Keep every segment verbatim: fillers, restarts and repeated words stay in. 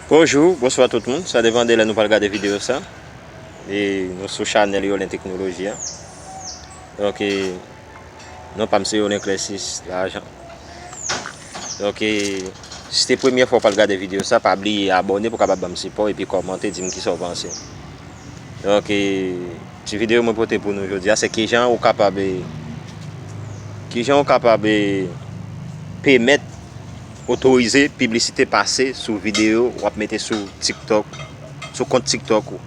Bonjou, bonswa tout moun. Sa depann de lè nou pral gade videyo sa. E nou sou chanèl Yolen Teknoloji a. Donk, e, non pa m se Yolen Clessis Lajan. Donk, e, si se premyè fwa w pral gade videyo sa, pa bliye abòne pou w kapab ban m sipò epi kòmante, di m kisa w panse. Donk, e, ti videyo mwen pote pou nou jodi a, se kijan ou kapab, e, kijan ou kapab, e, pèmèt otorize piblisite pase sou videyo w ap mete sou TikTok, sou kont TikTok ou.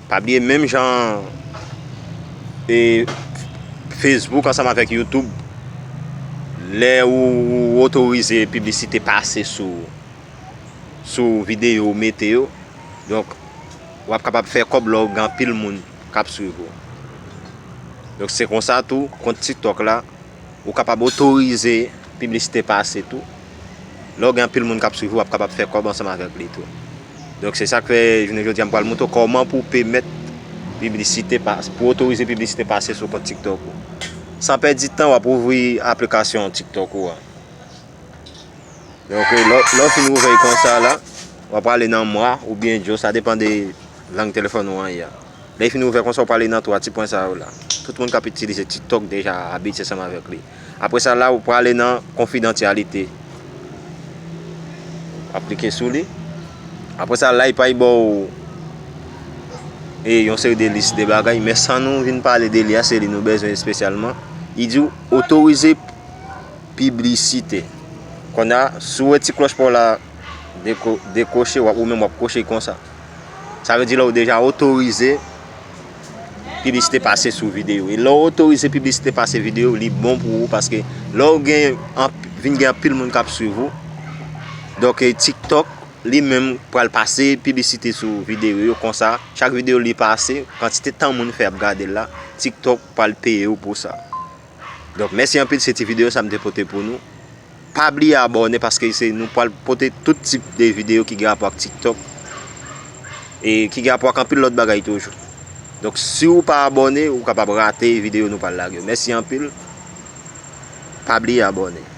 Pa bliye, menm jan, e, Facebook ansanm avèk YouTube, lè ou, ou otorize piblisite pase sou, sou videyo ou mete yo, donk, w ap kapab fè kòb lè w gen anpil moun k ap swiv ou. Donk, se konsa tou, kont TikTok la, ou kapab otorize piblisite pase tou. Lè w gen anpil moun k ap swiv ou, w ap kapab fè kòb ansanm avèk li tou. Donk, se sa k fè, jounen jodi a, m pral montre w kòman pou w pèmèt piblisite pa-, pou w otorize piblisite pase sou kont TikTok ou. San pèdi tan, w ap ouvri aplikasyon TikTok ou a. Donk, lè, lè w fin ouvè l konsa la, w ap prale nan Moi oubyen Joe, sa depann de lang telefòn ou an ye a. Lè w fin ouvè konsa, w prale nan twa ti pwen sa yo la. Tout moun k ap itilize TikTok deja abitye ansanm avèk li. Apre sa la, ou prale nan konfidansyalite. W ap klike sou li. Apre sa, la, li pral ba w, e, yon seri de lis de bagay, men san nou vin pale de li a, se li nou bezwen espesyalman. Li di w otorize piblisite. Kounye a, si w wè ti klòch pa w la deko-, dekwoche, w ap, ou menm w ap kwoche konsa. Sa vle di la ou deja otorize piblisite pase sou videyo. E lè w otorize piblisite pase videyo, li bon pou ou paske lè w gen anp-, vin gen anpil moun k ap swiv ou, donk, e, TikTok li menm pral pase piblisite sou videyo yo konsa. Chak videyo li pase, kantite tan moun fè ap gade l la, TikTok pral peye w pou sa. Donk, mèsi anpil, se ti videyo sa m te pote pou nou. Pa bliye abòne paske se, nou pral pote tout tip de videyo ki gen rapò ak TikTok e ki gen rapò ak anpil lòt bagay toujou. Donk, si w pa abòne, ou kapab rate videyo nou pral lage yo. Mèsi anpil. Pa bliye abòne.